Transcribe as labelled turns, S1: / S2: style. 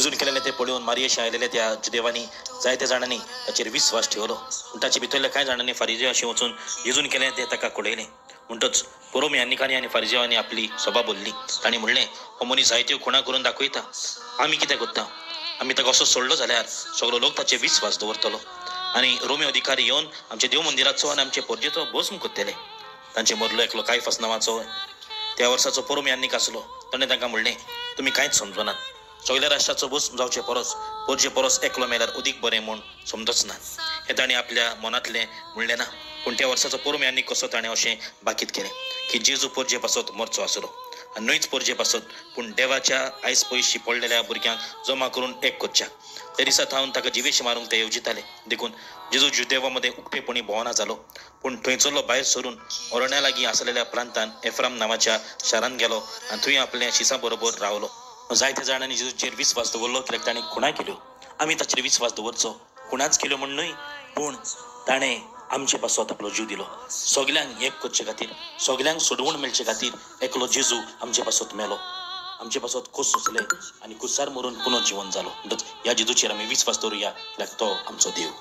S1: जेजून केलेलें तें पळोवन मारयेशी आयलेले त्या जुदेवांनी जायत्या जाणांनी ताचेर विस्वास ठेवलो. पूण ताचे भितरल्या कांय जाणांनी फारिजेवाशी वचून जेजून केलें तें ताका कळयलें. म्हणटच पुरोम यानिकांनी आनी फारिजेवांनी आपली सभा बोल्ली. तांणी म्हणलें, हो मनीस जायत्यो खुणा करून दाखयता. आमी कितें करता? आमी ताका असो सोडलो जाल्यार सगळो लोक ताचेर विस्वास दवरतलो आनी रोमी अधिकारी येवन आमच्या देव मंदिराचो आनी आमचे पोरजेचो भस्म करतले. तांचे मदलो एकलो कायफास नांवाचो त्या वर्साचो पोरोम यान्नीक आसलो. ताणें तांकां म्हणलें, तुमी कांयच समजनात. सगळ्या राष्ट्राचो भस्म जावचे परस पोरजे परस एकलो मेल्यार अदीक बरें म्हूण समजच ना. हें ताणें आपल्या मनांतलें म्हणलें ना, पूण त्या वर्साचो पोरोम यान्नीक कसो ताणें अशें बाकीत केलें की जेजू पोरजे पासत मरचो आसलो. आनी न्हयच पोरजे पासत, पूण देवाच्या आयस पयशी पडलेल्या भुरग्यांक जमा करून एक करच्याक. त्या दिसा थावन ताका जिवेशी मारूंक ते येवजिताले. देखून जेजू जुदेवा मदें उक्तेपणी भोंवना जालो, पूण थंयसरलो भायर सरून अरण्या लागीं आसलेल्या प्रांतान एफ्राम नांवाच्या शारांत गेलो आनी थंय आपल्या शिसां बरोबर रावलो. जायत्या जाणांनी जेजूचेर विस्वास दवरलो कित्याक ताणें खुणा केल्यो. आमी ताचेर विस्वास दवरचो, खुणाच केल्यो म्हूण न्हय, पूण ताणें आमचे पासत आपलो जीव दिलो. सगल्यांक एक करचे खातीर, सगल्यांक सोडवण मेळचे खातीर एकलो जेजू आमचे पासत मेलो, आमचे पासत खोस सोंसले आनी कुसार मरून पुनर्जिवन जालो. म्हणटच ह्या जेजूचेर आमी विस्वास दवरुया कित्याक तो आमचो देव.